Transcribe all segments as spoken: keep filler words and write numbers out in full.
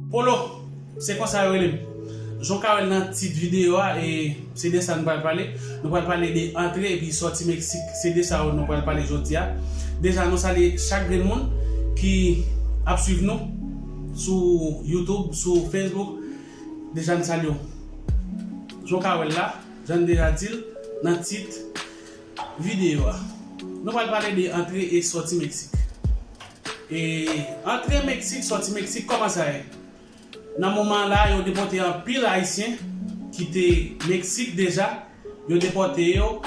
Polo, se konsa yo rele m. Jan w ka wè l nan tit videyo a, e se de sa nou pral pale. Nou pral pale de antre epi sòti Meksik. Se de sa yo nou pral pale jodi a. Deja, nou salye chak grenn moun ki ap swiv nou sou YouTube, sou Facebook. Deja, n salye w. Jan w ka wè l la, jan n deja di l nan tit videyo a. Nou pral pale de antre e sòti Meksik. E antre Meksik, sòti Meksik, kòman sa ye? Nan moman la, yo depòte anpil Ayisyen ki te Meksik deja. Yo depòte yo.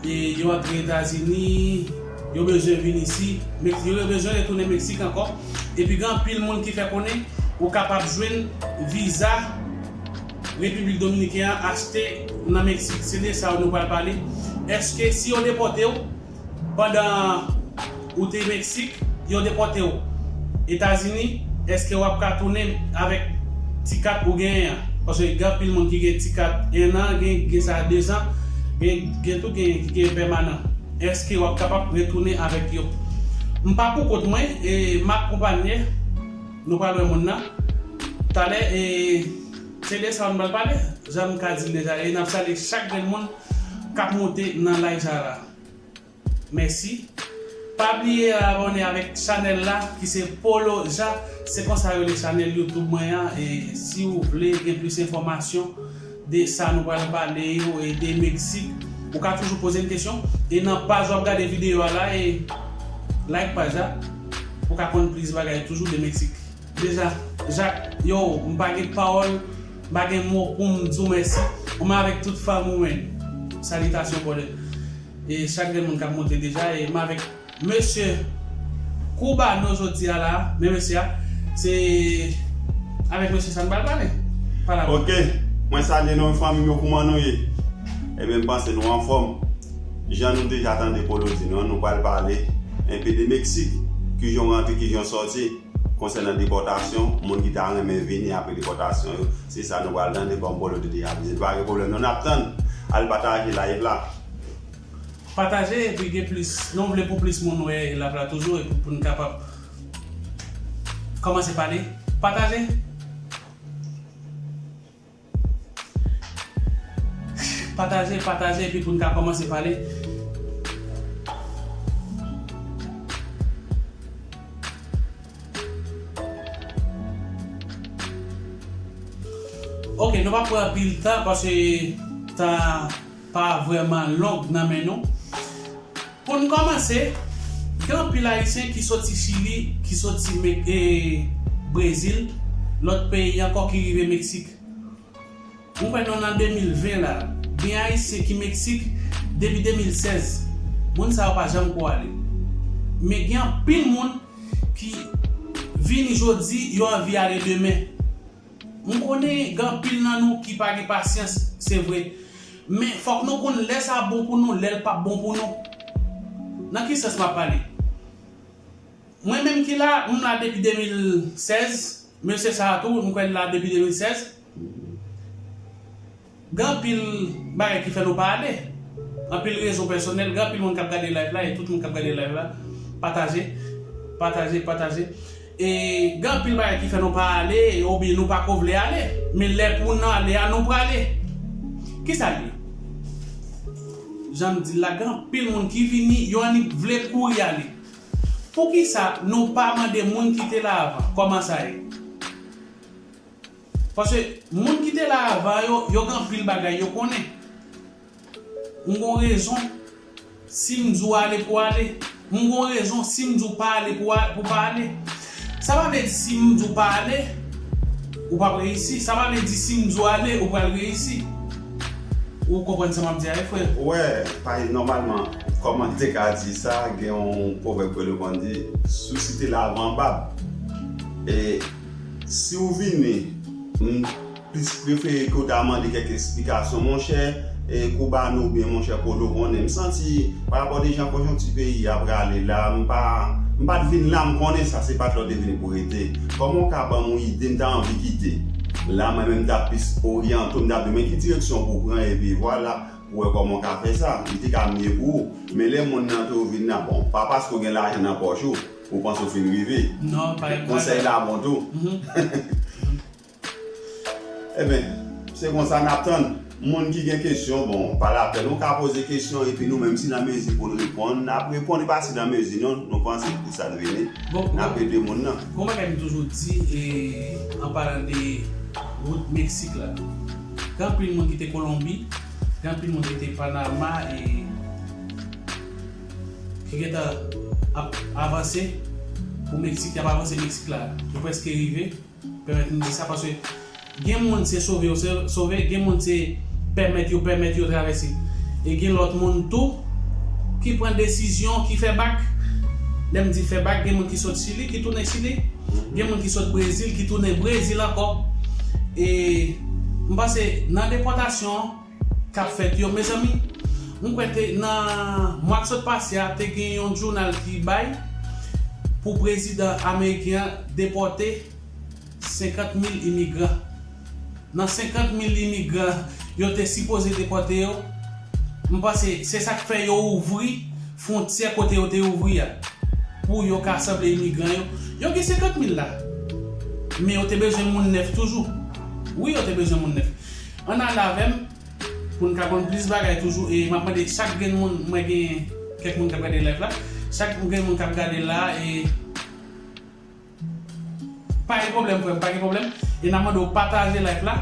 E yo antre Etazini, yo bezwen vin isi. Mek-, yo bezwen retounen Meksik ankò. Epi gen anpil moun ki fè konnen ou kapab jwenn viza Repiblik Dominiken an achte nan Meksik. Se de sa nou pral pale. Èske si yo depòte w, pandan ou te Meksik, yo depòte w Etazini, èske w ap ka tounen avèk ti kat ou genyen an? Paske gen anpil moun ki gen ti kat en an, gen, gen sa de zan, gen, gen tou gen ki gen pèmanan. Èske w ap kapab retounen avèk yo? M pa pou kont mwen, e m akonpanye, nou pral wè moun nan. Talè, e se de sa nou pral pale, jan m ka di l deja, e n ap salye chak grenn moun k ap moute nan live sa la. Mèsi. Pa bliye abòne avèk chanèl la ki se Polo Ja. Se konsa yo rele chanèl YouTube mwen an. E si w vle gen plis enfòmasyon de sa nou pral pale yo e de Meksik, ou ka toujou poze m kesyon. E nan paj w ap gade videyo a la, e like paj la pou w ka konn plis bagay toujou de Meksik. Deja, Jak, yo, m pa gen pawòl, m pa gen mo pou m di w mèsi. Ou menm avèk tout fanmi w, men. Salitasyon, brother. E chak grenn moun k ap monte deja, e m avèk mesye Cubano jodi a la, men mesye a, se avèk mesye sa n pral pale. Pale avè m. Ok, mwen salye nou, fanmi m yo, kouman nou ye? Ebyen, m panse nou anfòm. Jan nou deja tande Polo di nou an, nou pral pale enpe de Meksik, kijan w rantre, kijan w sòti. Konsènan depòtasyon, moun ki ta renmen vini apre depòtasyon yo, se sa nou pral tande kòm Polo te deja vini. Pa gen pwoblèm non, n ap tann. Al pataje live la. Pataje epi gen plis, nou vle pou plis moun wè live la toujou epi pou n kapab kòmanse pale. Pataje. Pataje, pataje, epi pou n ka kòmanse pale. Ok, nou pa pran anpil tan, paske tan pa vrèman long nan men nou. Pou n kòmanse, gen anpil Ayisyen ki soti Chili, ki soti Me-, e, Brezil, lòt peyi ankò ki rive Meksik. M kwè nou nan de mil ven la, gen Ayisyen ki Meksik depi de mil sèz. Moun sa yo pa janm ko ale. Men gen anpil moun ki vini jodi, yo anvi ale demen. M konnen gen anpil nan nou ki pa gen pasyans, se vre. Men fòk nou konn lè sa bon pou nou, lè l p ap bon pou nou. Nan ki sans m ap pale? Mwen menm ki la, m la depi de mil sèz, mesye sa a tou, m kwè l la depi de mil sèz. Gen anpil bagay ki fè nou pa ale. Anpil rezon pèsonèl, gen anpil moun k ap gade live la, e tout moun k ap gade live la, pataje, pataje, pataje. E gen anpil bagay ki fè nou pa ale, oubyen nou pa ko vle ale. Men lè pou n ale a, nou prale. Kisa l ye? Jan m di l la, gen anpil moun ki vini, yo annik vle kouri ale. Poukisa nou pa mande moun ki te la avan kòman sa ye? Paske moun ki te la avan yo, yo gen anpil bagay yo konnen. M gon rezon, si m di w ale pou w ale. M gon rezon, si m di w pa ale pou w a-, pou w pa ale. Sa pa vle di si m di w pa ale, ou p ap reyisi. Sa pa vle di si m di w ale, ou pral reyisi. Ou konprann sa m ap di a wi, frè? Wè, pa nòmalman, kòman m te ka di sa, gen yon pwovèb ke nou konn di, sou site lavan bab. E si w vini, m plis prefere ke w ta mande kèk eksplikasyon, monchè, e, Cubano oubyen monchè Polo konnen. M santi, parapò de jan konjonkti peyi a prale la, m pa, m pa t vin la, m konnen sa, se pa t la w te vini pou rete. Kòman w ka ban m yon ide, m ta anvi kite. La, mwen menm, m ta plis oryante w, m ta di w, men ki direksyon pou w pran, epi vwala, pou w wè kòman w ka fè sa. Li te ka mye pou ou. Men lè moun nan tou vin la, bon, pa paske w gen lajan nan pòch ou, Ou panse w fin rive? Non, pa konsèy la bon tou. Ebyen, se konsa n ap tann. Moun ki gen kesyon, bon, pa lapèn, ou ka poze kesyon, epi nou menm, si n an mezi pou n reponn, n ap reponn, e pa si n an mezi, non, nou panse pou sa n vini, n ap ede moun nan. Gon bagay m toujou di, e, an palan de wout Meksik la, gen anpil moun ki te Kolonbi, gen anpil moun ki te Panama, e ki gentan ap avanse pou Meksik, y ap avanse Meksik la. Yo prèske rive, pèmèt m di sa, paske gen moun se sove yo se sove, gen moun se pèmèt yo pèmèt yo travèse. E gen lòt moun tou ki pran desizyon, ki fè bak. Lè m di fè bak, gen moun ki sot Chili, ki tounen Chili. Gen moun ki sot Brezil, ki tounen Brezil ankò. E m panse nan depòtasyon k ap fèt yo, mezanmi, m kwè te nan mwa k sot pase a, te gen yon jounal ki bay pou prezidan ameriken an depòte senkant mil imigran. Nan senkant mil imigran yo te sipoze depòte yo, m panse se sa k fè yo ouvri fwontyè kote yo te ouvri a, pou yo ka sanble imigran yo. Yo gen senkant mil la, men yo te bezwen moun nèf toujou. Wi, yo te bezwen moun nèf. Ann ale avè m pou n ka konn plis bagay toujou. E m ap mande chak grenn moun, mwen gen kèk moun k ap gade live la. Chak grenn moun k ap gade la, e pa gen pwoblèm, frè m, pa gen pwoblèm. E n ap mande w pataje live la.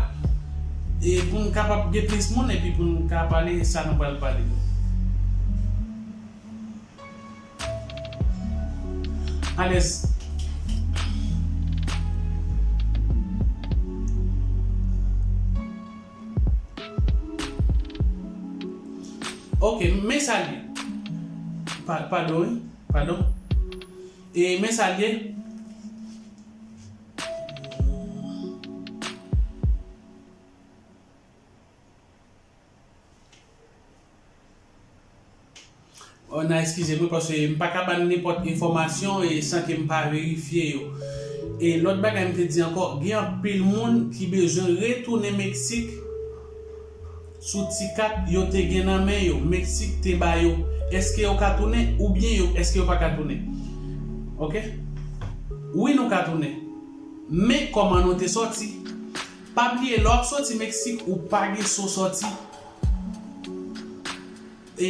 E pou n kapab gen plis moun, epi pou n ka pale sa nou pral pale. Alèz. Ok, men sa l ye. Pa-, padon, wi. Padon. E men sa l ye. Oh, n a eskize mwen, paske m pa ka ba n nenpòt enfòmasyon e san ke m pa verifye yo. E lòt bagay m te di ankò, gen anpil moun ki bezwen retounen Meksik sou ti kat yo te gen nan men yo, Meksik te ba yo. Èske yo ka tounen oubyen yo, èske yo pa ka tounen? Ok? Wi, nou ka tounen. Men kòman nou te sòti? Pa bliye, lè w ap sòti Meksik, ou pa gen so sòti. E,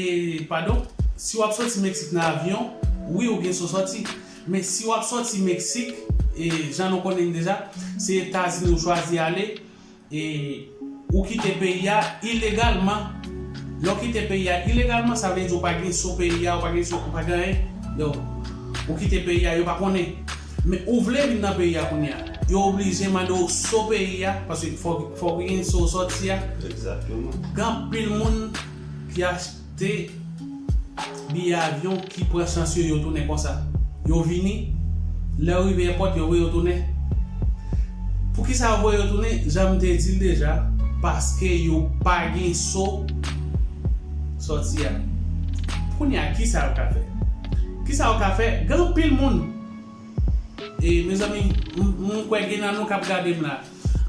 padon, si w ap sòti Meksik nan avyon, wi, ou gen so sòti. Men si w ap sòti Meksik, e, jan nou konnen l deja, se Etazini ou chwazi ale, e ou kite peyi a ilegalman. Lè w kite peyi a ilegalman, sa vle di ou pa gen so peyi a, ou pa gen so, ou pa gen anyen. Donk, ou kite peyi a, yo pa konnen. Men ou vle vin nan peyi a kounye a. Yo oblije mande w so peyi a, paske fòk, fòk ou gen so sòti a. Egzakteman. Gen anpil moun ki achte biyè avyon ki pran chans yo, yo tounen konsa. Yo vini, lè yo rive èpòt, yo voye yo tounen. Poukisa yo voye yo tounen? Jan m te di l deja, paske yo pa gen so sòti a. Kounye a, kisa yo ka fè? Kisa yo ka fè? Gen anpil moun. E, mezanmi, m, m kwè gen nan nou k ap gade m la.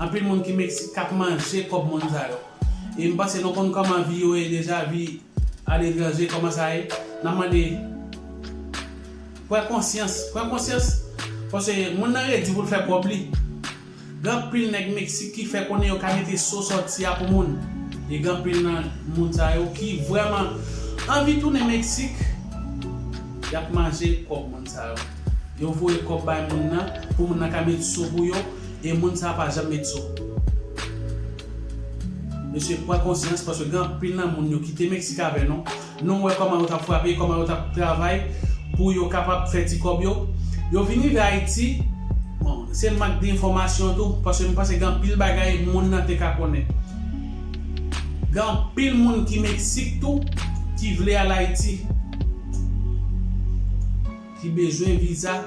Anpil moun ki Meksik k ap manje kòb moun sa yo. E m panse nou konn kòman vi yo ye deja, vi aletranje, kòman sa ye. N ap mande, pran konsyans, pran konsyans. Paske moun nan redi pou l fè kòb li. Gen anpil nèg Meksik ki fè konnen yo ka mete so sòti a pou moun. E gen anpil nan moun sa yo ki vrèman anvi tounen Meksik, y ap manje kòb moun sa yo. Yo voye kòb bay moun nan pou moun nan ka met so pou yo, e moun sa a pa janm met so. Mesye, pran konsyans, paske gen anpil nan moun yo kite Meksik avè nou. Nou wè kòman yo t ap frape, kòman yo t ap travay pou yo kapab fè ti kòb yo. Yo vin rive Ayiti, bon, se mank de enfòmasyon tou, paske m panse gen anpil bagay moun nan te ka konnen. Gen anpil moun ki Meksik tou ki vle al Ayiti, ki bezwen viza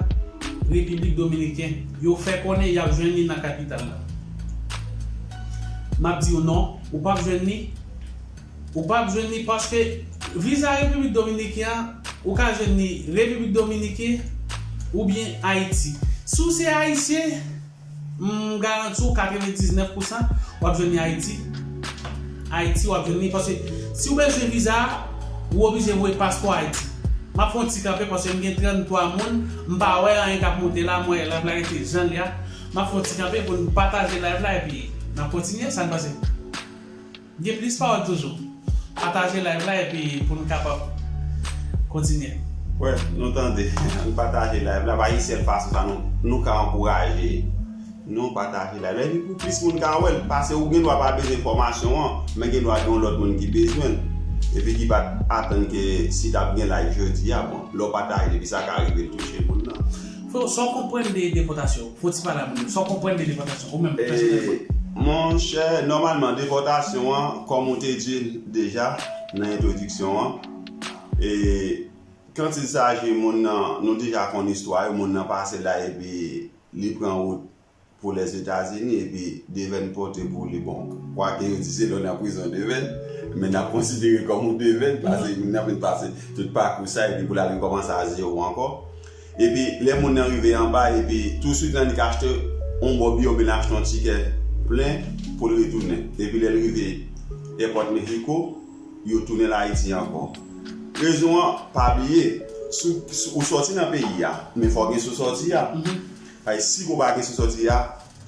Repiblik Dominiken. Yo fè konnen y ap jwenn li nan kapital la. M ap di w non, ou p ap jwenn li. Ou p ap jwenn li paske viza Repiblik Dominiken an, ou ka jwenn li Repiblik Dominiken oubyen Ayiti. Si w se Ayisyen, m garanti w katrevendiznèf pousan w ap jwenn li Ayiti. Ayiti w ap jwenn li paske si w bezwen viza a, ou oblije voye paspò Ayiti. M ap fè yon ti kanpe paske m gen tranntwa moun, m pa wè anyen k ap monte la, m wè live la rete jan l ye a. M ap fè yon ti kanpe pou n pataje live la epi n ap kontinye, sa n panse? Gen plis pawòl toujou. Pataje live la epi pou n kapab kontinye. Wè, nou tande. Ann pataje live la. Pa gen sèl fason sa nou, nou ka ankouraje. Nou pataje live la. Epi pou plis moun ka wè l, paske ou gen dwa pa bezwen enfòmasyon an, men gen dwa gen yon lòt moun ki bezwen l. Epi ki pa t atann ke si t ap gen live jodi a, bon, lè w pataje, epi sa ka rive l touche moun nan. Freo, sa w konprann de depòtasyon? Fò w ti pale a moun yo. Sa w konprann de depòtasyon? Ou menm, pèsonèlman. Monchè, nòmalman, depòtasyon an, kòm ou te di l deja nan entwodiksyon an, e, kantisaje moun nan, nou deja konn istwa yo, moun nan pase la epi li pran wout pou Lèzetazini, epi Deven pote pou li, bon, kwake yo di se lè w nan prizon Deven, men n ap konsidere kòm ou Deven, paske moun nan vin pase tout pakou sa, epi pou l al rekòmanse a zewo ankò. Epi lè moun nan rive anba, epi touswit lan li ka achte yon bò biyè oubyen l achte yon tikè plen pou l retounen. Epi lè l rive èpòt Mexico, yo tounen l Ayiti ankò. Rezon an, pa bliye, si w, si w sòti nan peyi a, men fò w gen sou sòti a. Paske si w pa gen sou sòti a,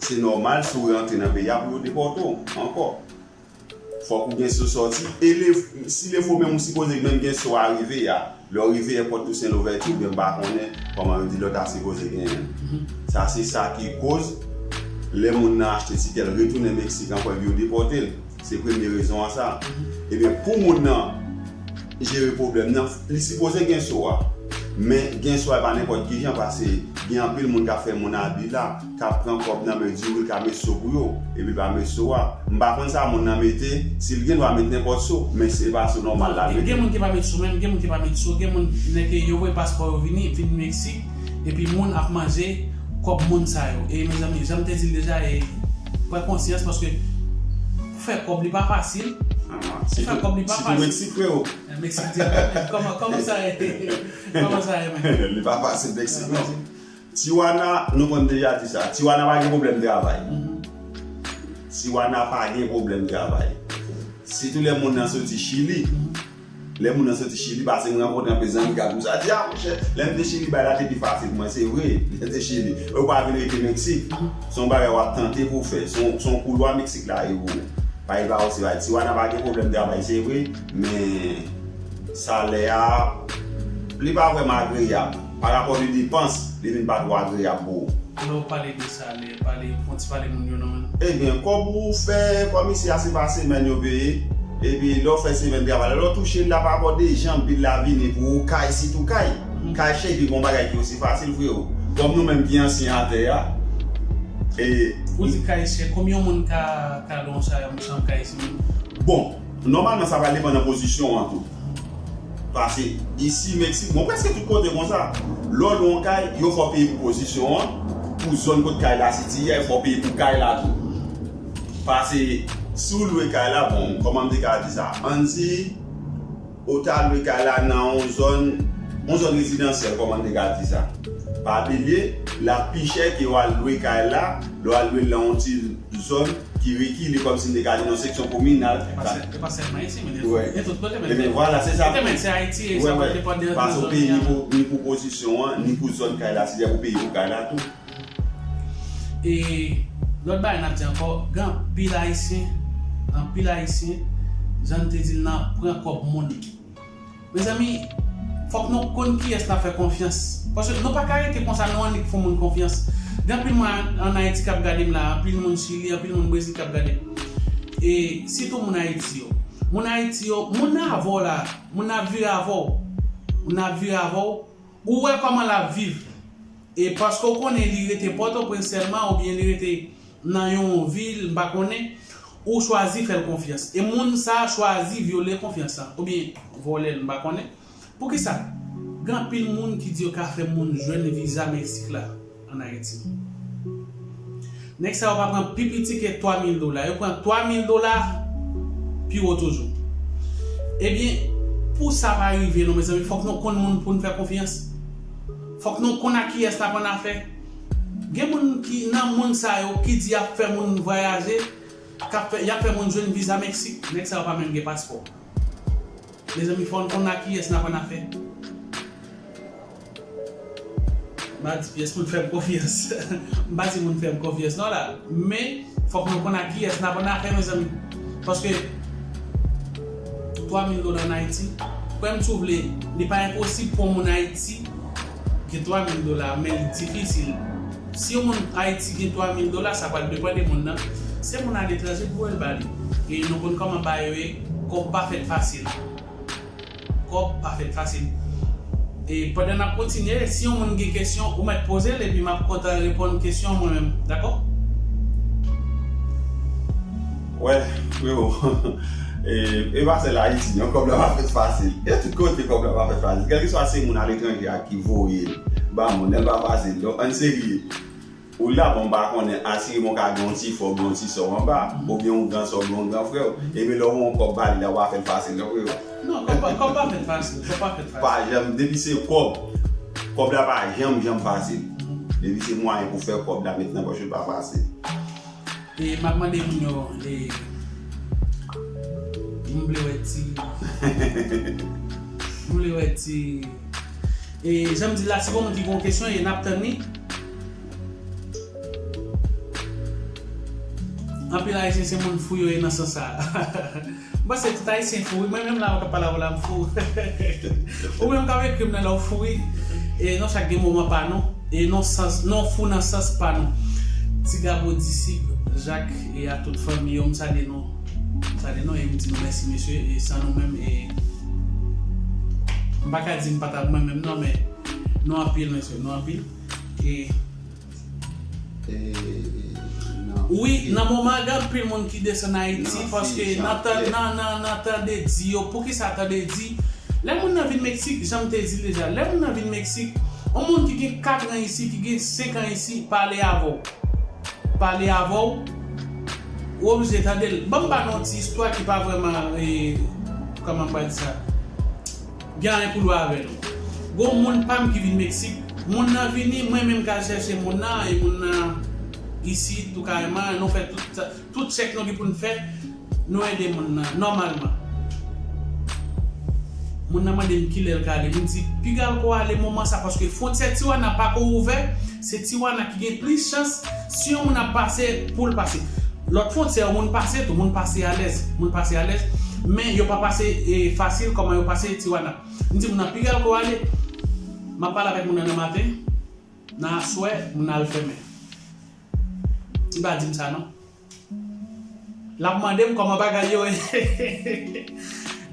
se nòmal si w rantre nan peyi a pou yo depòte w ankò. Fòk ou gen sou sòti. E le, si le fo menm ou sipoze menm gen so a rive a, lè w rive èpòt Tousen Louvèti oubyen m pa konnen kòman yo di lòt a sipoze genyen. Sa se sa ki koz lè moun nan achte tikè l retounen Meksik ankò epi yo depòte l. Se premye rezon an sa. Ebyen pou moun nan jere pwoblèm nan, li sipoze gen so a. Men gen so a pa nenpòt ki jan, paske gen anpil moun k ap fè moun abi la, k ap pran kòb nan men diri, l ka met so pou yo, epi l pa met so a. M pa konn sa moun nan mete, si l gen dwa met nenpòt so, men se pa so nòmal la l mete. Gen moun ki pa met so menm, gen moun ki pa met so, gen moun nèg ke yo voye paspò yo vini, vin Meksik, epi moun ap manje kòb moun sa yo. E mezanmi, jan m te di l deja, e pran konsyans paske pou fè kòb li pa fasil. Pou fè kòb li pa fasil. Sitou Meksik, freo. Meksik di, kòman, kòman sa ye? Kòman sa ye menm? Li pa fasil Meksik non. Tijuana, nou konn deja di sa. Tijuana pa gen pwoblèm travay. Tijuana pa gen pwoblèm travay. Sitou lè moun nan soti Chili. Lè moun nan soti Chili, paske m rankontre anpil zanmi k ap di sa, di, a, monchè, lè m te Chili, bagay la te pi fasil pou mwen, se vre, lè m te Chili. Ou pa vin rete Meksik. Se yon bagay w ap tante pou w fè. Se yon, se yon koulwa Meksik la ye pou ou. Bagay pa osi bay. Tijuana pa gen pwoblèm travay, se vre, men salè a, li pa vrèman agreyab. Pa rapò de depans, li vin pa twò agreyab pou ou. Lè w pale de salè, pale, fè yon ti pale moun yo non, man. Ebyen, kòb ou fè kòm isi a se pa semèn yo peye. Epi lè w fè semèn travay la, lè w touche l la pa rapò de jan bil la vini pou ou, kay sitou kay. Kay chè epi gon bagay ki osi fasil, freo. Kòm nou menm ki ansyen atè a, e ou di kay chè, konbyen yon moun ka, ka lwe yon chanm, chanm kay isi menm? Bon, nòmalman sa pral depann nan pozisyon an tou. Paske isi Meksik, bon, prèske tout kote konsa. Lè w lwe yon kay, yo fè w peye pou pozisyon an, pou zòn kot kay la sitiye a, yo fè w peye pou kay la tou. Paske si w lwe kay la, bon, kòman m te ka di sa? Ann di, ou ta lwe kay la nan yon zòn, yon zòn rezidansyèl, kòman m te ka di sa? Pa bliye, l ap pi chè ke w al lwe kay la, lè w al lwe l nan yon ti zòn ki rekile, kòmsi m te ka di nan seksyon kominal. E pa sèl-, e pa sèlman isi, men gen tout kote, men. Ebyen, vwala, se sa. Kote, men, se Ayiti, e sa pa depann de zòn li an. Paske w peye ni pou, ni pou pozisyon an, ni pou zòn kay la, se pou peye pou kay la tou. E lòt bagay n ap di ankò, gen anpil Ayisyen, anpil Ayisyen, jan n te di l nan, pran kòb moun. Mezanmi, fòk nou konn kiyès n ap fè konfyans. Paske nou pa ka rete konsa, nou annik fè moun konfyans. Gen anpil moun an, ann Ayiti k ap gade m la, anpil moun Chili, anpil moun Brezil k ap gade m. E sitou moun Ayiti yo. Moun Ayiti yo, moun nan avè w la, moun nan ap vire avè w. Moun nan ap vire avè w. Ou wè kòman l ap viv. E paske w konnen li rete Pòtoprens sèlman, oubyen li rete nan yon vil, m pa konnen, ou chwazi fè l konfyans. E moun sa a chwazi vyole konfyans lan, oubyen vòlè l, m pa konnen. Poukisa? Gen anpil moun ki di yo ka fè moun jwenn viza Meksik la, ann Ayiti. Nèg sa yo pa pran pi piti ke twa mil dola. Yo pran twa mil dola, pi wo toujou. Ebyen, pou sa pa rive non, mezanmi, fòk nou konn moun pou n fè konfyans. Fòk nou konn ak kiyès n ap ann afè. Gen moun ki nan moun sa yo ki di y ap fè moun vwayaje, k ap fè, y ap fè moun jwenn viza Meksik. Nèg sa yo pa menm gen paspò. Mezanmi, fò n konn ak kiyès n ap ann afè. M pa di pyès moun fè m konfyans. M pa di moun fè m konfyans non la. Men, fòk nou konn a kiyès n ap annafè, mezanmi. Paske twa mil dola ann Ayiti, kwè m si w vle, li pa enposib pou yon moun Ayiti gen twa mil dola, men li difisil. Si yon moun Ayiti gen twa mil dola, sa pral depann de moun nan. Se moun aletranje ki voye l ba li. E nou konn kòman bagay yo ye, kòb pa fèt fasil. Kòb pa fèt fasil. E pandan n ap kontinye, si yon moun gen kesyon, ou mèt poze l, epi m ap kontan reponn kesyon mwen menm. Dakò? Wè, freo. E, e pa sèl Ayiti, non, kòb la pa fèt fasil. E tout kote, kòb la pa fèt fasil. Kèlkeswa se moun aletranje a ki voye l ba moun, lè l pa fasil. Donk, ann serye. Ou la, bon, m pa konnen, asire m ou ka gen yon ti fè, yon ti sè w anba, oubyen yon gran sè, oubyen yon gran frè w. Epi lè w wè yon kòb ba li la, w a fè l fasil, non, freo? Non, kòb pa, kòb pa fèt fasil, kòb pa fèt fasil. Pa janm, depi se kòb, kòb la pa janm, janm fasil. Depi se mwayen pou fè kòb la met nan pòch ou, pa fasil. E m ap mande moun yo, e, m vle wè ti, m vle wè ti, e, jan m di la, si gon moun ki gon kesyon, e n ap tann li. Anpil Ayisyen se moun fou yo ye nan sans sa. M panse tout Ayisyen fou wi. Mwen menm la mwen k ap pale avè w la m fou. Ou menm k ap ekri m nan la w fou wi. E nou chak gen moman pa nou. E nou sans, nou fou nan sans pa nou. Ti Gabo, Disip, Jak e a tout fanmi yo, m salye nou. M salye nou e m di nou mèsi mesye. E san nou menm, e m pa ka di m pa t ap mwen menm non, men nou anpil mesye, nou anpil. E Wi, nan moman an gen anpil moun ki desann Ayiti paske nan tan nan nan nan tan de di yo. Poukisa tan de di? Lè moun nan vin Meksik, jan m te di l deja, lè moun nan vin Meksik, yon moun ki gen kat an isi, ki gen senk an isi, pale avè w. Pale avè w, ou oblije tande l. Ban m ba nou yon ti istwa ki pa vrèman, e, kòman m pral di sa? Gen anyen pou l wè avè nou. Gon moun pa m ki vin Meksik. Moun nan vini, mwen menm k al chèche moun nan, e moun nan isi, tou kareman, nou fè tout, tout chèk nou gen pou n fè, nou ede moun nan, nòmalman. Moun nan mande m kilè l ka ale. M di, piga l ko ale moman sa, paske fwontyè Tijuana pa ko ouvè, se Tijuana ki gen plis chans, si yon moun ap pase, pou l pase. Lòt fwontyè yo, moun pase tou, moun pase alèz, moun pase alèz, men yo pa pase e, fasil kòman yo pase Tijuana. M di moun nan, piga l ko ale. M ap pale avèk moun nan nan maten, nan aswè, moun nan al fèmen. Li pa di m sa non. L ap mande m kòman bagay yo ye.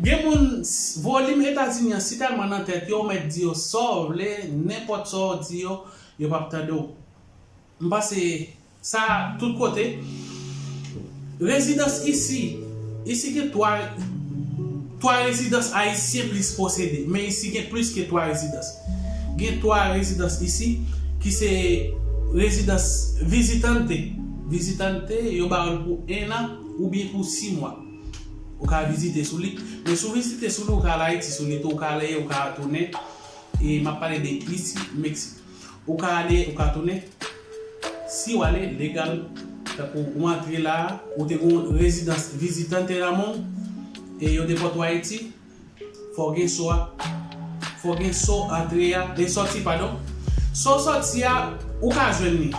Gen moun, volim Etazini an si tèlman nan tèt yo, ou mèt di yo sa w vle, nenpòt sa w di yo, yo p ap tande w. M panse sa tout kote. Rezidans isi, isi gen twa, twa rezidans ayisyen plis posede, men isi gen plis ke twa rezidans. Gen twa rezidans isi ki se rezidans vizitante. Vizitante, yo ba w l pou en an oubyen pou sis mwa. Ou ka vizite sou li. Men si w vizite sou li, ou ka al Ayiti sou li tou, ou ka ale, ou ka tounen. E m ap pale de isi, Meksik. Ou ka ale, ou ka tounen. Si w ale legal, tankou ou antre la, ou te gon rezidans vizitante nan men w, e yo depòte w Ayiti, fò w gen so a. Fò w gen so antre a, e sòti, padon. So sòti a, ou ka jwenn li.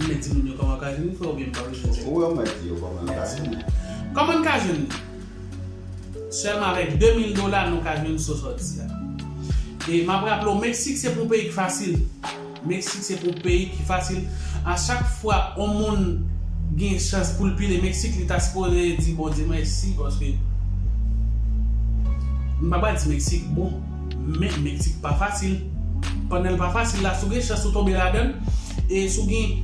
M mèt di moun yo kòman w ka jwenn li, frè, oubyen m pa bezwen di? Ou wè, ou mèt di yo kòman yo ka jwenn li. Kòman n ka jwenn li? Sèlman avèk de mil dola, nou ka jwenn so sòti a. E m ap raple w, Meksik se pou yon peyi ki fasil. Meksik se pou yon peyi ki fasil. A chak fwa yon moun gen chans pou l pile Meksik, li ta sipoze di Bondye mèsi, paske m pa pral di Meksik bon, men Meksik pa fasil. Pandan l pa fasil la, si w gen chans ou tonbe ladan l, e si w gen,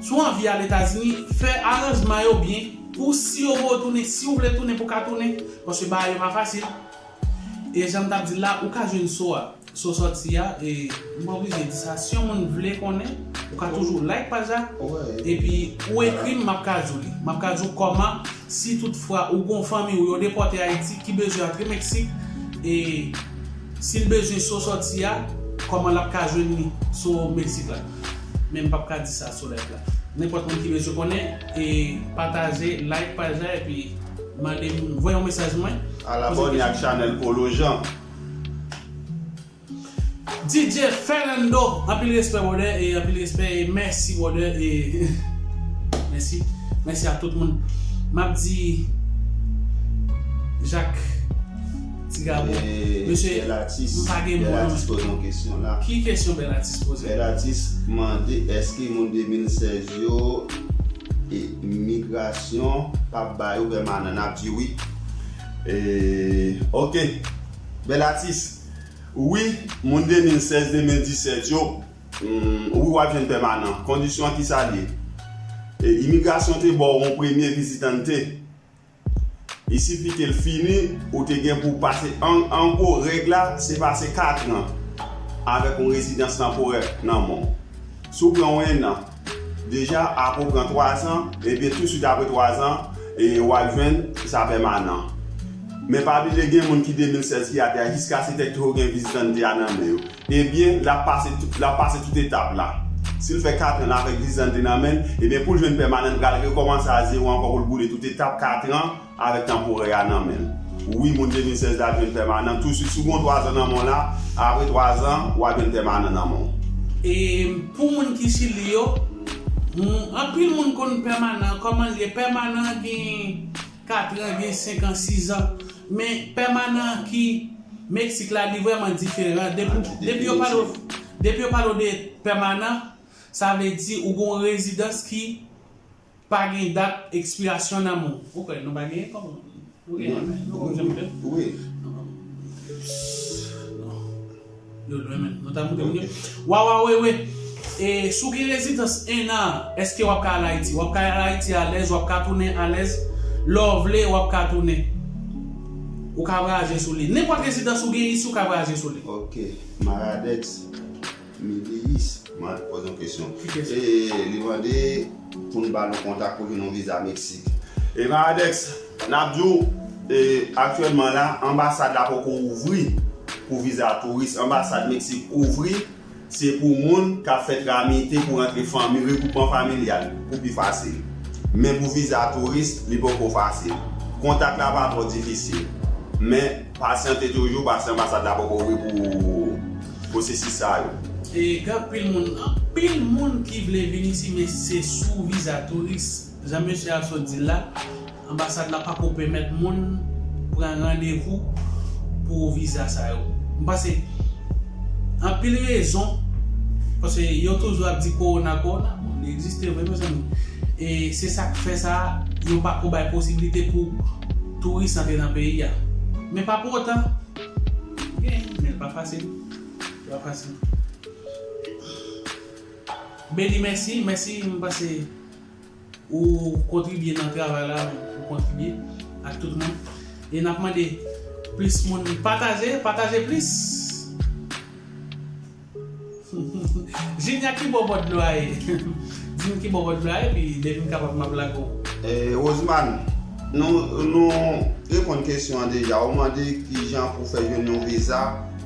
si w anvi al Etazini, fè aranjman yo byen. Pou si yo voye w tounen, si w vle tounen pou w ka tounen, paske bagay yo pa fasil. E jan m t ap di l la, ou ka jwenn so a, so sòti a, e m pa oblije di sa. Si yon moun vle konnen, ou ka toujou like paj la, epi ou ekri m, m ap ka di w li. M ap ka di w kòman, si toutfwa ou gon fanmi w yo depòte Ayiti, ki bezwen antre Meksik, e si l bezwen so sòti a, kòman l ap ka jwenn li so Meksik la. Men m p ap ka di sa sou live la. Nenpòt moun ki bezwen konnen, e pataje, like paj la, epi mande m, voye yon mesaj mwen. Al abòne ak chanèl Polo Jean. DJ Fernando, anpil respè brother, e anpil respè, e mèsi brother, e mèsi, mèsi a tout moun. M ap di Jacques Tigabo, mesye, m pa gen mo non. Bèl atis poze yon kesyon la. Ki kesyon bèl atis poze? Bèl atis mande èske moun de mil sèz yo, e migrasyon p ap ba yo pèmanan? N ap di wi. E, ok. Bèl atis. Wi, moun de mil sèz, de mil disèt yo, mm, wi, w ap jwenn pèmanan. Kondisyon an ki sa l ye? E, imigrasyon te ba w yon premye vizitante. I sifi ke l fini, ou te gen pou w pase, an, an gwo, règ la, se pase katran avèk yon rezidans tanporè nan men w. Si w pran yon ennan, deja, apre w pran twazan, ebyen, tousuit apre twazan, e w ap jwenn sa pèmanan. Men pa bliye, gen moun ki de mil sèz ki atè a, jiskaske yo gen vizitante a nan men yo. Ebyen, l ap pase tout, l ap pase tout etap la. Si l fè katran avèk vizitante nan men l, ebyen, pou l jwenn pèmanan, l pral rekòmanse a zewo ankò pou l boule tout etap katran avèk tanporè a nan men l. Wi, moun de mil sèz la jwenn pèmanan. Tousuit, si w gen twazan nan men w la, apre twazan, w ap jwenn pèmanan nan men w. E pou moun ki Chili yo, m, anpil moun konn pèmanan. Kòman l ye? Pèmanan gen katran, gen senkan, sizan. Men pèmanan ki Meksik la, li vrèman diferan. Depi, depi yo pale, depi yo pale de pèmanan, sa vle di ou gen yon rezidans ki pa gen dat ekspirasyon nan men w. Ou kwè nou pa genyen kòman? Nou genyen, men nou pa janm fè. Wi. Non. Yo lwen, men. Nou ta moute moun yo. Wawa, wi, wi. E si w gen rezidans ennan, èske w ap ka al Ayiti? W ap ka al Ayiti alèz, w ap ka tounen alèz. Lè w vle, w ap ka tounen. Ou ka vwayaje sou li. Nenpòt rezidans ou gen isi, ou ka vwayaje sou li. Ok. Maradex. Miliis, mwen poze yon kesyon. Ki kesyon? E li mande pou n ba l yon kontak pou jwenn yon viza Meksik. E Maradex, n ap di w, e, aktyèlman la, anbasad la poko ouvri pou viza touris. Anbasad Meksik ouvri, se pou moun k ap fè tramite pou rantre fanmi, regwoupman familyal, pou pi fasil. Men pou viza touris, li poko fasil. Kontak la pa twò difisil. Men, pasyante toujou, paske anbasad la poko ouvri pou pwosesis sa yo. E gen anpil moun, anpil moun ki vle vin isi, men se sou viza touris. Jan mesye a sot di l la, anbasad la pako pèmèt moun pran randevou pou viza sa yo. M panse anpil rezon, paske yo toujou ap di kowona, kowona, bon, li egziste vre, mezanmi. E se sa k fè sa, yo pako bay posiblite pou touris antre nan peyi a. Men pa pou otan, gen, men l pa fasil. Li pa fasil. Beni, mèsi, mèsi, m panse ou kontribye nan travay la, ou kontribye ak tout moun. E n ap mande plis moun pataje, pataje plis. Jinya, ki bò bò dlo a ye? Di m ki bò bò dlo a ye, epi depi m kapab m ap lage w. Eh, Rosemary, nou, nou reponn kesyon an deja. Ou mande kijan pou fè jwenn yon viza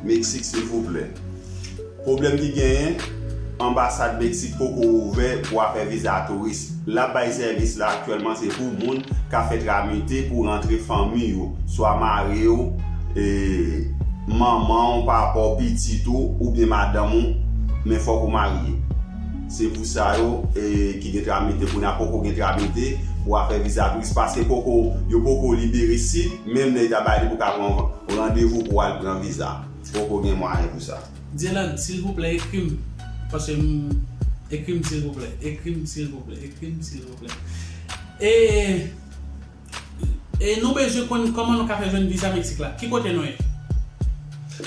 Meksik, silvouplè. Pwoblèm ki genyen, anbasad Meksik poko ouvè pou afè viza touris. L ap bay sèvis la aktyèlman se pou moun k ap fè tramite pou rantre fanmi yo, swa mari w, e, manman w, papa w, pitit ou, oubyen madanm ou, men fòk ou marye. Se pou sa yo, e, ki gen tramite, kounye a poko gen tramite pou afè viza touris, paske poko, yo poko libere sit, menm lè yo ta bay li pou ka pran randevou pou al pran viza. Poko gen mwayen pou sa. Dyeland, silvouplè, ekri m. Paske m, ekri m, silvouplè. Ekri m, silvouplè. Ekri m, silvouplè. E, e nou bezwen konn kòman nou ka fè jwenn viza Meksik la. Ki kote nou ye?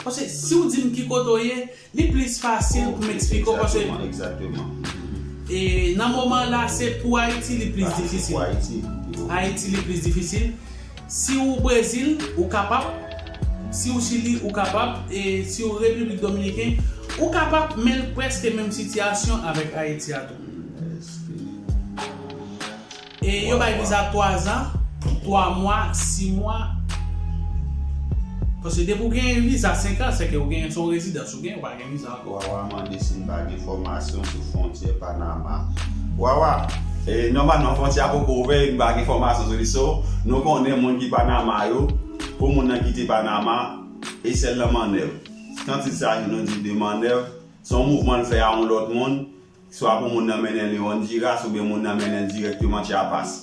Paske si w di m ki kote w ye, li plis fasil pou m eksplike w, paske, egzakteman, egzakteman. E nan moman la, se pou Ayiti li plis difisil. Ayiti li plis difisil. Si w Brezil, ou kapab. Si w Chili, ou kapab. E si w Repiblik Dominiken, ou kapab, men l prèske menm sitiyasyon avèk Ayiti a tou. E yo bay viza twa zan, twa mwa, sis mwa. Paske depi w gen viza senk an, sèke w gen, se yon rezidans ou gen, ou pa gen viza ankò. Wawa mande si n pa gen fòmasyon sou fwontyè Panama. Wawa, e, nòmalman fwontyè a poko ouvè, e n pa gen fòmasyon sou li. So, nou konnen moun ki Panama yo, pou moun nan kite Panama, e sèl nan mannèv. Tanti sa, nou di demandè, se yon mouvman l fè a yon lòt moun, swa pou moun nan mennen li Honduras oubyen moun nan mennen l dirèkteman Chiapas.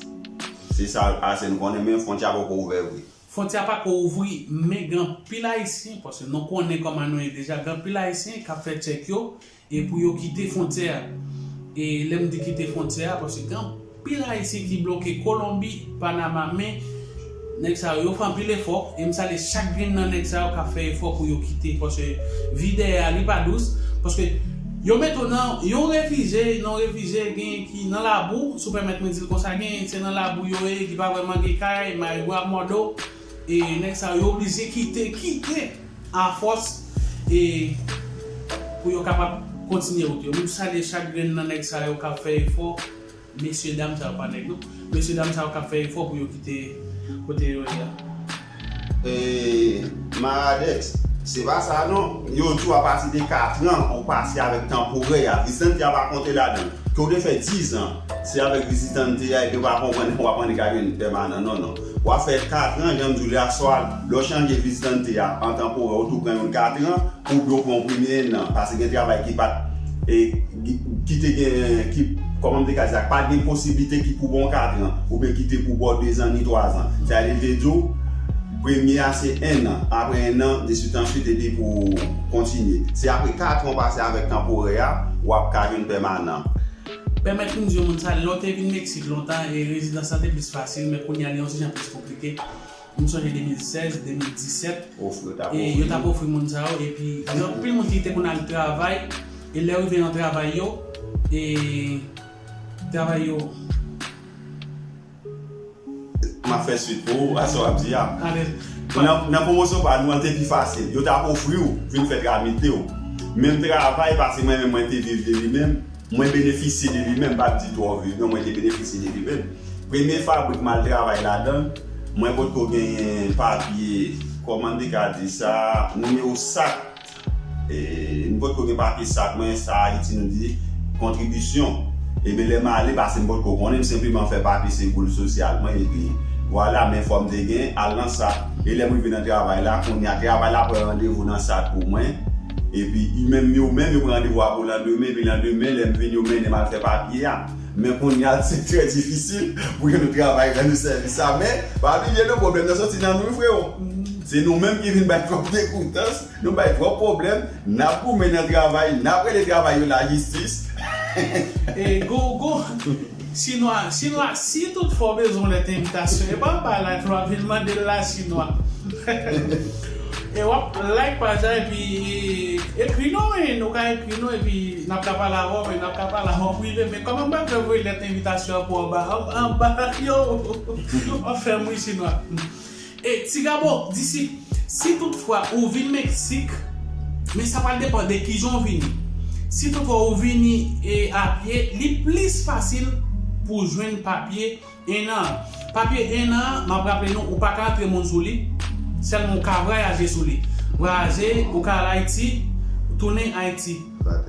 Se sa Arsène konnen, men fwontyè a poko ouvè vre. Fwontyè a pako ouvri, men gen anpil Ayisyen, paske nou konnen kòman nou ye deja, gen anpil Ayisyen k ap fè tchèk yo, e pou yo kite fwontyè a. E lè m di kite fwontyè a, paske gen anpil Ayisyen ki bloke Kolonbi, Panama, men nèg sa yo, yo fè anpil efò, e m salye chak grenn nan nèg sa yo k ap fè efò pou yo kite, paske vi dèyè a, li pa dous, paske yo mete w nan yon refijye, nan refijye, gen ki nan labou, si w pèmèt mwen di l konsa, gen se nan labou yo ye, ki pa vrèman gen kay, mayi bwa ap mòde w, e nèg sa yo, yo oblije kite, kite afòs, e pou yo kapab kontinye wout yo. M salye chak grenn nan nèg sa yo k ap fè efò, mesye dam sa yo, pa nèg non, mesye dam sa yo k ap fè efò pou yo kite kote yo ye a. E, Maradex, se pa sa non. Yo di w apati de katran ou pase avèk tanporè a, vizitante a pa konte ladan l. Ke w te fè dizan, se avèk vizitante a, epi w pa konprann, w ap annik al jwenn pèmanan. Non, non. W ap fè katran, jan m di w lè a swa, lè w chanje vizitante a an tanporè, ou tou pran youn katran, oubyen w pran yon premye ennan, paske gen travay ki pa t, e, ki, ki te gen, ki, kòman m te ka di sa, pa t gen posiblite ki pou ba w katran, oubyen ki te pou ba w dezan ni twazan. Sa vle di w, premye a se ennan, apre ennan, de swit an swit, epi pou kontinye. Se apre katran w pase avèk tanporè a, w ap ka jwenn pèmanan. Pèmèt m di yon moun sa, lè w te vin Meksik lontan, e rezidans lan te plis fasil, men kounye a li yon ti jan plis konplike. M sonje de mil sèz, de mil disèt, e yo t ap ofri moun sa yo, epi gen anpil moun ki te konn al travay, e lè yo rive nan travay yo, e travay yo. M ap fè swit pou ou, a sa w ap di a. Nan, nan pwomosyon pa nou an, te pi fasil. Yo t ap ofri w vin fè tramite w. Menm travay, paske mwen menm, mwen te viv de li menm, mwen benefisye de li menm, m p ap di twò viv, non, mwen te benefisye de li menm. Premye fabrik m al travay ladan l, mwen potko genyen papye, kòman m te ka di sa, nimewo sak. E, m potko gen papye sak mwen, sa Ayiti nou di kontribisyon. Ebyen, lè m ale, paske m potko konnen, m senpleman fè papye sekou sosyal mwen, epi vwala, men fò m te gen, al nan sak. E lè m rive nan travay la, kounye a, travay la pran randevou nan sak pou mwen. Epi, yo menm, yo menm, yo pran randevou a pou landemen, epi landemen, lè m vini, yo mennen m al fè papye a. Men kounye a, se trè difisil pou yo nou travay, rann nou sèvis sa. Men, pa bliye non, pwoblèm nan soti nan nou, wi, frewo. Se nou menm ki vin bay twòp degoutans, nou bay twòp pwoblèm, n ap goumen nan travay, n ap rele travay yo lajistis. E go, go, Chinwa, Chinwa, si toutfwa w bezwen yon lèt envitasyon, e pa anba live la w ap vin mande l la, Chinwa. E w ap like paj la, epi, e, ekri nou, wi, nou ka ekri nou, epi n ap ka pale avè w, men n ap ka pale avè w prive, men kòman m pral fè voye lèt envitasyon an pou anba, anba, yo, w ap fè m ri, Chinwa. E, Ti Gabo, disip, si toutfwa ou vin Meksik, men sa pral depann de kijan w vini. Si toutfwa ou vini, e, a pye, li plis fasil pou w jwenn papye ennan. Papye ennan, m ap raple nou, ou pa ka antre moun sou li, sèlman ou ka vwayaje sou li. Vwayaje, ou ka al Ayiti, tounen Ayiti.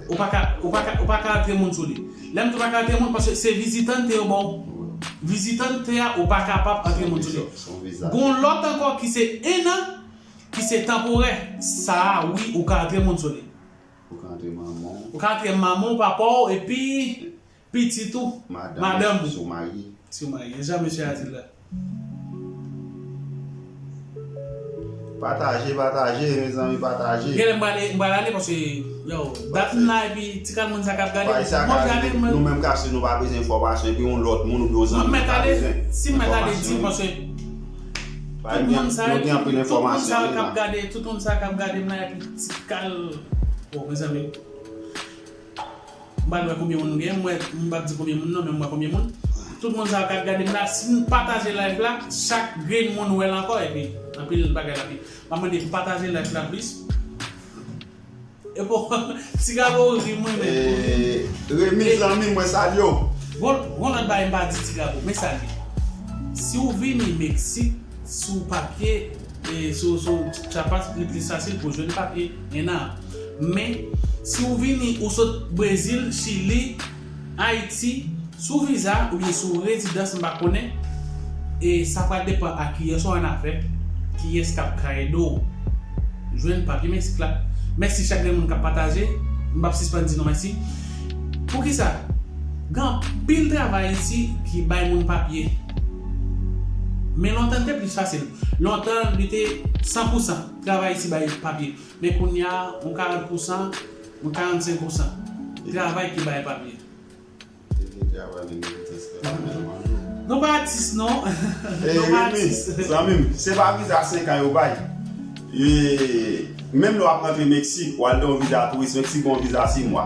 Ou pa ka, ou pa ka, ou pa ka antre moun sou li. Lè m di ou pa ka antre moun, paske se vizitante yo ba w. Vizitante a, ou pa kapab antre moun sou li. Gon lòt ankò ki se ennan, ki se tanporè. Sa a, wi, ou ka antre moun sou li. Ou ka antre manman w. Ou ka antre manman w, papa w, epi pitit ou, madanm ou. Si w marye. Si w marye. Jan mesye a di l la. Pataje, pataje, mezanmi, pataje. Genlè m prale, m pral ale paske, yo, dat m la epi ti kal moun sa k ap gade m, mwen gade m. Nou menm k ap swiv, nou pa bezwen enfòmasyon, epi yon lòt moun oubyen yon zanmi pa bezwen enfòmasyon. Si m mèt ale di, paske tout moun sa yo, tout moun sa yo k ap gade, tout moun sa yo k ap gade m la epi ti kal, bon, mezanmi. M pa wè konbyen moun nou gen, m wè, m p ap di konbyen moun non, men m wè konbyen moun. Tout moun sa yo k ap gade m la, si n pataje live la, chak grenn moun wè l ankò, epi anpil bagay la, epi m ap mande pataje live la plis. Epi, Ti Gabo ri mwen menm. E, Remy, zanmi, mwen salye w. Gon, gon lòt bagay m pa di Ti Gabo, men sa l ye. Si w vini Meksik, sou papye, e, sou, sou Chiapas, li plis fasil pou w jwenn papye ennan. Men, si w vini, ou sot Brezil, Chili, Ayiti, sou viza oubyen sou rezidans, m pa konnen, e sa pral depann a kiyès ou annafè, kiyès k ap ka ede w jwenn papye Meksik la. Mèsi chak grenn moun k ap pataje. M p ap sispann di nou mèsi. Poukisa? Gen anpil travay isi ki bay moun papye. Men lontan, li te plis fasil. Lontan, li te san pou san travay isi bay papye. Men kounye a, yon karant pou san, yon karannsenk pou san travay ki bay papye. Te gen travay nan Mitan Sèl la, men manjou. Nou pa atis, non. Nou pa atis. Zanmi m, se pa viza senk an yo bay. E, menm lè w ap rantre Meksik, w al nan yon viza touris, Meksik gen yon viza sis mwa.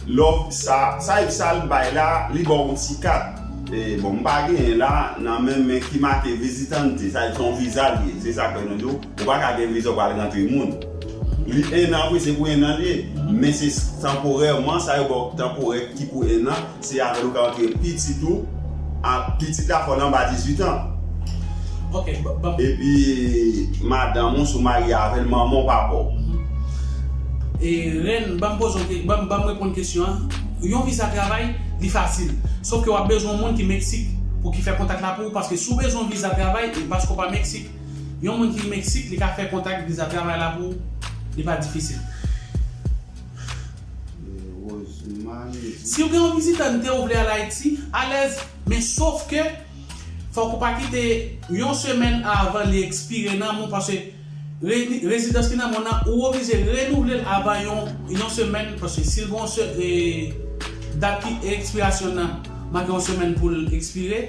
Lè w, sa, sa, sa l bay la, li ba w yon ti kat. E, bon, m pa genyen la, nan men, men ki make vizitante, sa, se yon viza li ye, se sa k fè nou di w, ou pa ka gen viza w pral rantre moun. Li en an, wi, se pou en an li ye. Men se tanporèman, sa yo ba w tanporè ki pou en an, se avè l ou ka rantre pitit ou, a, pitit la fò l anba dizuit an. Ok, ba, ba. Epi, madanm ou, si w marye avè l, manman w, papa w. E, Rèn, ban m poze w ke-, ban m, ban m reponn kesyon an. Yon viza travay, li fasil. Sof ke w ap bezwen yon moun ki Meksik pou ki fè kontak la pou ou, paske si w bezwen yon viza travay, e paske w pa Meksik, yon moun ki Meksik, li ka fè kontak viza travay la pou ou, li pa difisil. Si w gen yon vizitante ou vle al Ayiti, alèz, men sof ke fòk ou pa kite yon semèn avan li ekspire nan men w, paske re-, rezidans ki nan men w nan, ou oblije renouvle l avan yon, yon semèn, paske si l gen yon se-, e, dat ki ekspirasyon nan make yon semèn pou l ekspire,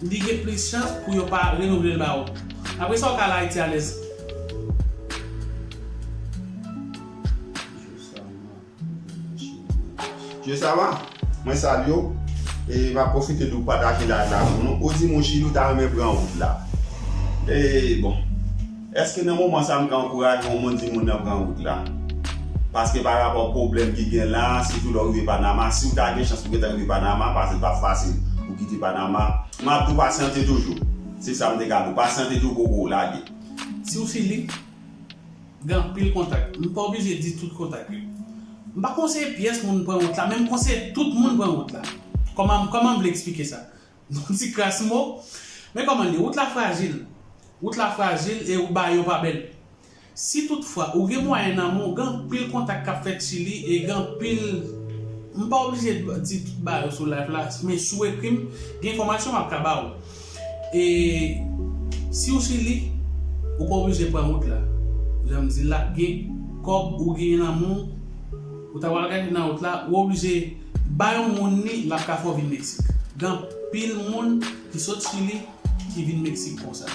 li gen plis chans pou yo pa renouvle l ba ou. Apre sa, ou ka al Ayiti alèz. Josama, mwen salye w, e m ap pwofite di w pataje live la pou nou. Ou di m ou Chili, ou ta renmen pran wout la. E, bon, èske nan moman sa a m ka ankouraje yon moun di moun nan pran wout la? Paske pa rapò pwoblèm ki gen la, sitou lè w rive Panama, si w ta gen chans pou gentan rive Panama, paske l p ap fasil pou kite Panama, m ap di w pasyante toujou. Se sa m te ka di w, pasyante toujou, poko lage. Si w Chili, gen anpil kontak. M pa oblije di tout kontak yo. M pa konseye pyès moun pran wout la, men m konseye tout moun pran wout la. Kòman, kòman m vle eksplike sa? Yon ti kras mo. Men kòman l ye? Wout la frajil. Wout la frajil e bagay yo pa bèl. Si toutfwa ou gen mwayen nan men w, gen anpil kontak k ap fèt Chili e gen anpil, m pa oblije di tout bagay yo sou live la, men si w ekri m, gen enfòmasyon m ap ka ba w. E si w Chili, ou pa oblije pran wout la. Jan m di l la, gen kòb ou genyen nan men w, ou ta pral gaye nan wout la, ou oblije ba yon moun li, l ap ka fè w vin Meksik. Gen anpil moun ki sot Chili ki vin Meksik konsa.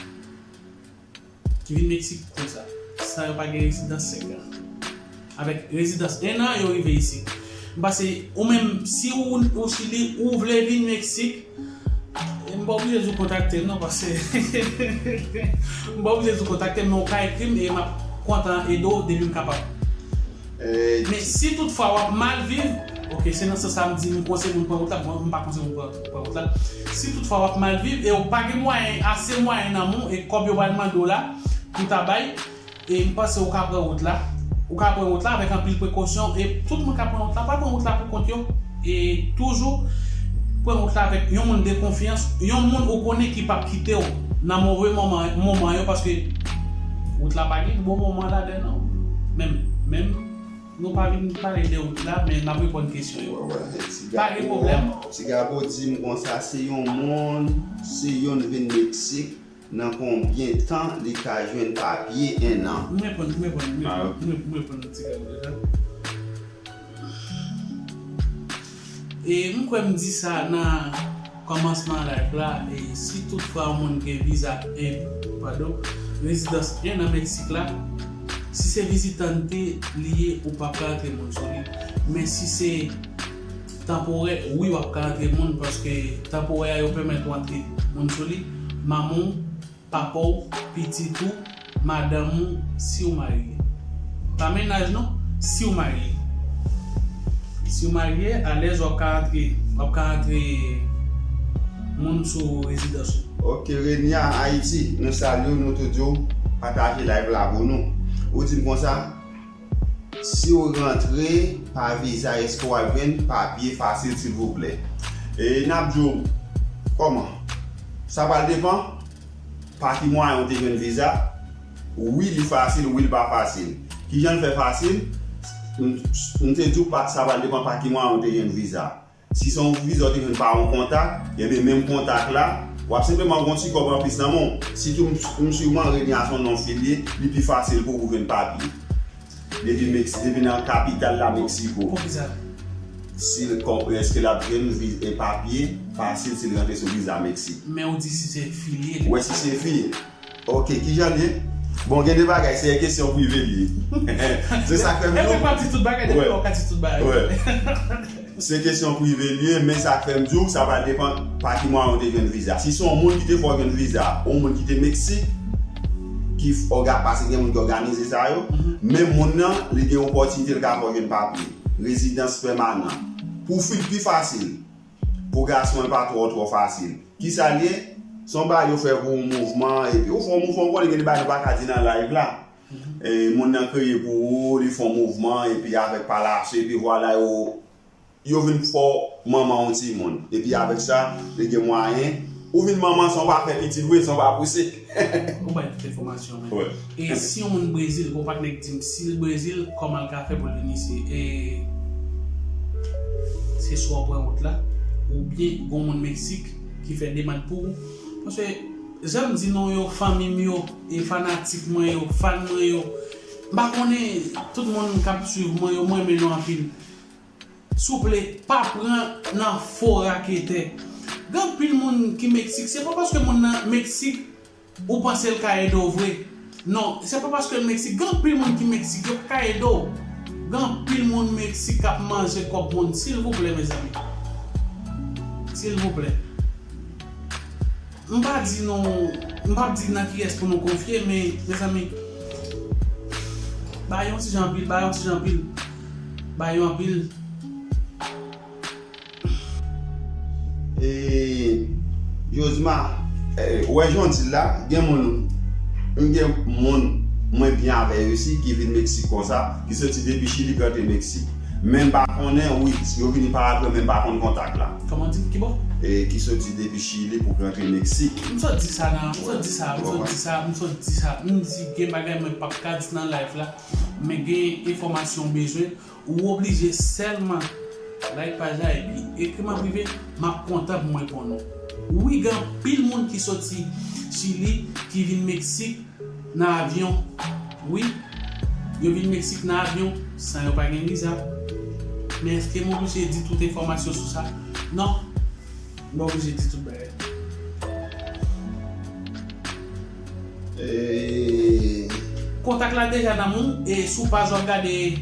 Ki vin Meksik konsa. Sa yo pa gen rezidans senk an. Avèk rezidans en an, yo rive isi. M panse, ou menm, si ou, ou Chili, ou vle vin Meksik, m pa oblije di w kontakte m, non, paske m pa oblije di w kontakte m, men ou ka ekri m e m ap kontan ede w depi m kapab. Men si toutfwa w ap mal viv, ok, se nan sans sa m di m konseye moun pran wout la, bon, m pa konseye moun pran, pran wout la. Si toutfwa w ap mal viv e w pa gen mwayen, ase mwayen nan men w, e kòb yo pral mande w la, pou w ta bay, e m panse ou ka pran wout la. Ou ka pran wout la avèk anpil prekosyon, e tout moun k ap pran wout la, pa pran wout la pou kont yo. E toujou pran wout la avèk yon moun de konfyans, yon moun ou konnen ki p ap kite w nan move moman, moman yo, paske wout la pa gen bon moman ladan l, non. Menm, menm, nou pa vin pale de wout la, men n ap reponn kesyon yo. Wè, wè, ti Pa gen gabo, pwoblèm. Ti Gabo di m konsa, se yon moun, se youn vin Meksik, nan konbyen tan li ka jwenn papye en an? M reponn, m reponn, m reponn, m reponn, m reponn ti Gabo deja. E m kwè m di sa nan kòmansman live la, e si toutfwa yon moun gen viza, e, padon, rezidans en an Meksik la, si se vizitante li ye, ou p ap ka rantre moun sou li. Men si se tanporè, wi, w ap ka rantre moun, paske tanporè a yo pèmèt ou antre moun sou li. Manman w, papa w, pitit ou, madanm ou, si w marye. Pa mennaj non, si w marye. Si w marye, alèz w ap ka rantre, w ap ka rantre moun sou rezidans ou. Ok, Renia, Ayiti, nou salye w, nou tou di w, pataje live la pou nou. Ou di m konsa, si w rantre pa viza, èske w ap jwenn papye fasil, silvouplè? E n ap di w, kòman? Sa pral depann pa ki mwayen w te jwenn viza. Wi, li fasil, wi, li pa fasil. Kijan l fè fasil? M, m te di w pa, sa pral depann pa ki mwayen w te jwenn viza. Si se yon viza w te jwenn pa yon kontak, ebyen menm kontak la, w ap senpleman gen yon ti kòb anplis nan men w. Sitou m, m si w manke gen a son non filye, li pi fasil pou ou jwenn papye. Depi Mex-, depi nan kapital la Meksiko. Poukisa? Si l kon-, èske l ap jwenn vi-, e papye fasil si l rantre sou viza Meksik? Men ou di si se filye. Wè, si se filye. Ok, kijan l ye? Bon, gen de bagay, se kesyon prive l ye. Se sa k fè m di w. E mwen pa di tout bagay, depi w ka di tout bagay. Wè. Se kesyon prive l ye, men sa k fè m di w, sa va depann pa ki mwayen w te jwenn viza. Si se yon moun ki te fè w jwenn viza, yon moun ki te Meksik, ki f-, òga-, paske gen moun ki òganize sa yo, men moun nan, li gen opòtinite, l ka fè w jwenn papye, rezidans pèmanan. Pou fi l pi fasil, pou gason l pa twò, twò fasil. Kisa l ye? Se yon bagay yo fè pou yon mouvman, epi ou fè yon mouvman, ou konnen gen de bagay nou pa ka di nan live la. E, moun nan kreye pou ou, li fè yon mouvman, epi avèk pa lasyon, epi vwala yo, yo vin fè w manman yon timoun. Epi avèk sa, li gen mwayen, ou vin manman san w pa fè pitit vre, san w pa pouse. Ou bay tout enfòmasyon, men. Wè. E si yon moun Brezil, gon patnè k di m, si l Brezil, kòman l ka fè pou l vin isi? E se swa w pran wout la, oubyen gon moun Meksik ki fè demann pou ou. Paske, jan m di nou yo, fanmi m yo, e fanatik mwen yo, fan mwen yo, m pa konnen tout moun k ap swiv mwen yo, mwen renmen nou anpil. Souple, pa pran nan fo raketè. Gen anpil moun ki Meksik, se pa paske moun nan Meksik ou panse l ka ede w vre. Non, se pa paske l Meksik. Gen anpil moun ki Meksik, yo pa ka ede w. Gen anpil moun Meksik k ap manje kòb moun. Silvouplè, mezanmi. Silvouplè. M pa di nou, m p ap di nan kiyès pou nou konfye, men, mezanmi, ba yo yon ti jan anpil, ba yo yon ti jan anpil, ba yo anpil. E, Josma, e, ou wè jan w di l la, gen moun, m gen moun mwen byen avè yo isi ki vin Meksik konsa, ki soti depi Chili pou rantre Meksik. Men m pa konnen, wi, yo vini pa apre, men m pa konn kontak la. Kòman w di? Ki bò? E, ki soti depi Chili pou rantre Meksik. M sot di sa nan, m sot di sa, m sot di sa, m sot di sa. M di gen bagay mwen p ap ka di nan live la. Men gen enfòmasyon w bezwen. Ou oblije sèlman like paj la epi ekri m an prive, m ap kontan pou m reponn ou. Wi, gen anpil moun ki soti Chili, ki vin Meksik nan avyon. Wi, yo vin Meksik nan avyon san yo pa gen viza. Men èske m oblije di tout enfòmasyon sou sa? Non. M pa oblije di tout bagay. E, kontak la deja nan men w, e si w pa janm gade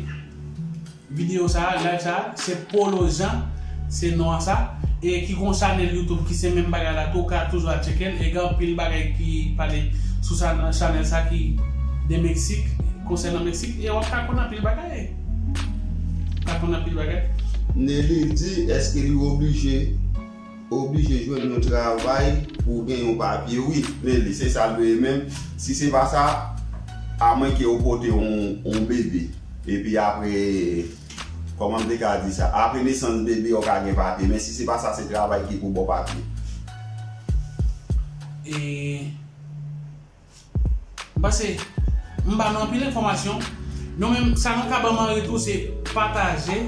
videyo sa a, live sa a, se Polo Jean, se non an sa, e ki gon chanèl YouTube ki se menm bagay la tou, ou ka toujou al tcheke l, e gen anpil bagay ki pale sou sa, chanèl sa ki de Meksik, konsènan Meksik, e w ap ka konn anpil bagay. W ap ka konn anpil bagay. Nelly di, èske li oblije oblije jwenn yon travay pou w gen yon papye. Wi, Nelly, se sa l vle menm. Si se pa sa, amwenke ou pote yon, yon bebe. Epi apre, kòman m te ka di sa? Apre nesans bebe, ou ka gen papye. Men si se pa sa, se travay ki pou ba w papye. E M panse m ba nou anpil enfòmasyon. Nou menm, sa nou ka ban m an retou, se pataje.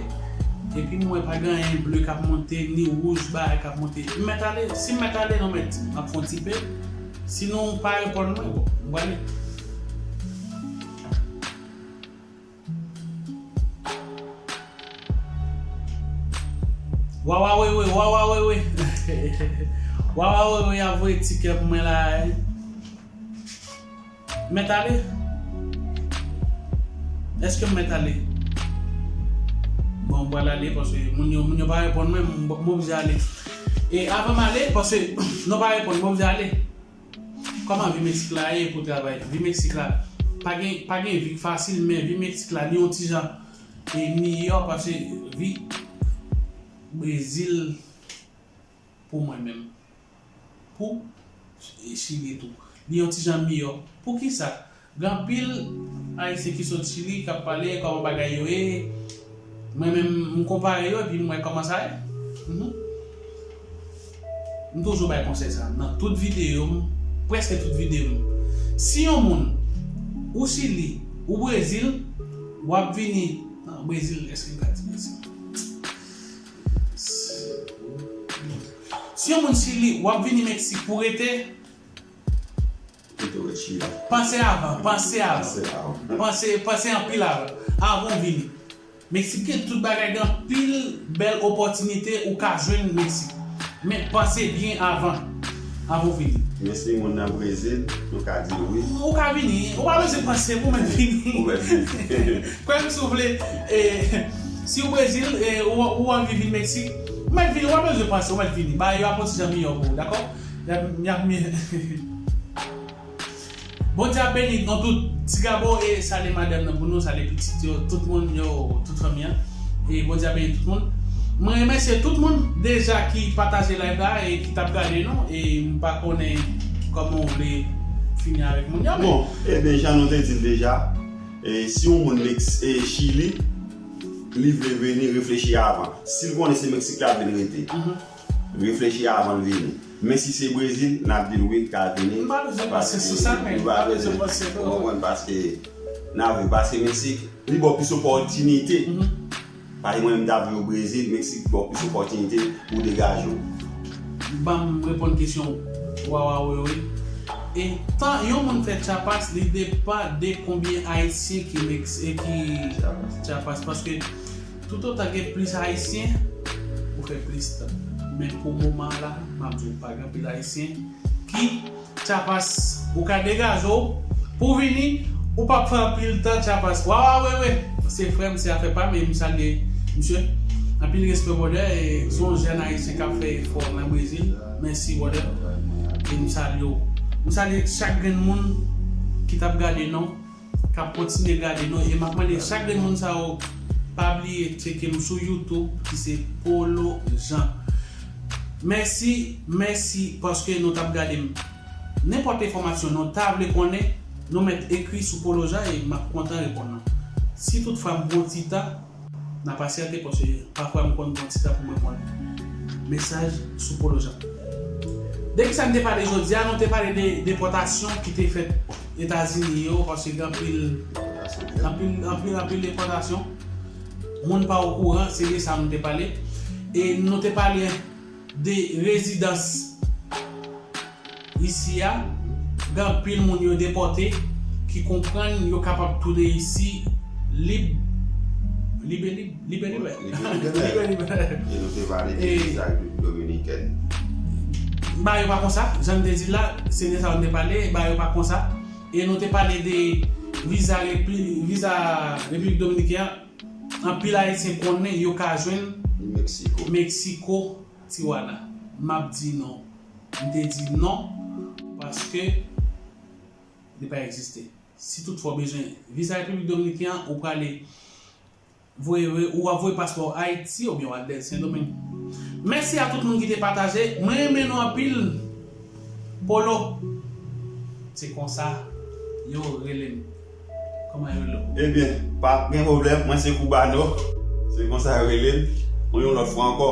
Epi m wè pa gen anyen ble k ap monte, ni wouj bagay k ap monte. M mèt ale? Si m mèt ale, nou mèt di m. M ap fè yon ti pe. Si nou pa reponn mwen, bon, m prale. Wawawewe, wawawewe. Wawawewe ap voye tikè pou mwen la, eh. Mèt ale? Èske m mèt ale? Bon, m pral ale paske moun yo, moun yo pa reponn mwen, m, m oblije ale. E avan m ale, paske nou pa reponn, m oblije ale. Kòman vi Meksik la ye pou travay? Vi Meksik la, pa gen, pa gen vi k fasil, men vi Meksik la, li yon ti jan, e, miyò pase vi Brezil pou mwen menm. Pou, e, Chili tou. Li yon ti jan miyò. Poukisa? Gen anpil Ayisyen ki sot Chili k ap pale kòman bagay yo ye. Mwen menm, m konpare yo epi m wè kòman sa ye. Mhm. M toujou bay konsèy sa nan tout videyo m, prèske tout videyo m. Si yon moun, ou Chili, ou Brezil, W ap vini nan Brezil, èske m ka di Brezil? Si yon moun Chili, w ap vini Meksik pou rete, Pito ret Chili. Panse avan, panse avan. Panse avan. Panse, panse anpil avan. Avan w vini. Meksik gen tout bagay, gen anpil bèl opòtinite ou ka jwenn Meksik. Men panse byen avan, avan w vini. Men si moun nan Brezil, nou ka di l wi. Ou ka vini, ou pa bezwen panse pou mèt vini. Ou mèt vini. Kwè m si w vle, e, si w Brezil, e, ou, ou anvi vin Meksik, ou mèt vini, ou pa bezwen panse, ou mèt vini. Bagay yo ap yon ti jan miyò pou ou, dakò? Y ap, y ap miyò. Bondye ap beni nou tout. Ti Gabo e salye madanm nan pou nou, salye pitit yo, tout moun yo, tout fanmi an. E Bondye ap beni tout moun. Mwen remèsye tout moun deja ki pataje live la e ki t ap gade nou. E m pa konnen kòman w vle fini avèk moun yo, men Bon, ebyen, jan nou te di l deja, e, si yon moun Mex, e, Chili, li vle vini, reflechi avan. Si l konnen se Meksik l ap vin rete, reflechi avan l vini. Men si se Brezil, n ap di l wi, l ka vini. M pa bezwen panse sou sa, men Li m pa pa bezwen bezwen. Panse. Ou konprann? Paske n ap viv, paske Meksik, li ba w plis opòtinite. Paske mwen menm, m t ap viv o Brezil, Meksik ba w plis opòtinite pou w degaje w. Ban m reponn kesyon Wawa Wewe. E tan yon moun fè Chiapas, li depann de konbyen Ayisyen ki Mex-, e ki Chiapas. Paske toutotan gen plis Ayisyen, ou fè plis tan. Men pou moman la, m ap di w, pa gen anpil Ayisyen ki Chiapas. Ou ka degaje w pou vini, ou p ap fè anpil tan Chiapas. Wawa Wewe, se frè m, se afè pa m, e m salye misye. Anpil respè, brother, e se yon jèn Ayisyen k ap fè efò nan Brezil. Mèsi, brother. E m salye w. M salye chak grenn moun ki t ap gade nou, k ap kontinye gade nou. E m ap mande chak grenn moun sa yo, pa bliye tcheke m sou YouTube, ki se Polo Jean. Mèsi, mèsi paske nou t ap gade m. Nenpòt enfòmasyon nou ta vle konnen, nou mèt ekri sou Polo Jean e m ap kontan reponn nou. Si toutfwa m pran ti tan, n a pasyante paske pafwa m konn pran ti tan pou mwen konn mesaj sou Polo Jean. De kisa n te pale jodi a? Nou te pale de depòtasyon ki te fèt Etazini yo, paske gen anpil, anpil, anpil, anpil depòtasyon. Moun pa okouran, se de sa nou te pale. E nou te pale de rezidans isi a, gen anpil moun yo depòte ki konprann yo kapab tounen isi lib, lib e lib, lib e lib. Lib e lib. Lib e lib. E nou te pale de E viza Repiblik Dominikèn. Ba yo pa konsa, jan m te di la, se de sa nou te pale, ba yo pa konsa. E nou te pale de viza Repi-, viza Repiblik Dominikèn an, anpil Ayisyen konnen yo ka jwenn Meksiko. Meksiko, Tijuana. M ap di non. M te di non, paske li pa egziste. Si toutfwa w bezwen viza Repiblik Dominikèn an, ou prale voye, ou ap voye paspò Ayiti oubyen w al dèyè Sendomeng. Mèsi a tout moun ki te pataje. Mwen renmen nou anpil. Polo. Se konsa yo rele m. Kòman yo rele w? Ebyen, pa gen pwoblèm, mwen se Koubano. Se konsa yo rele m. Mwen yon lòt fwa ankò,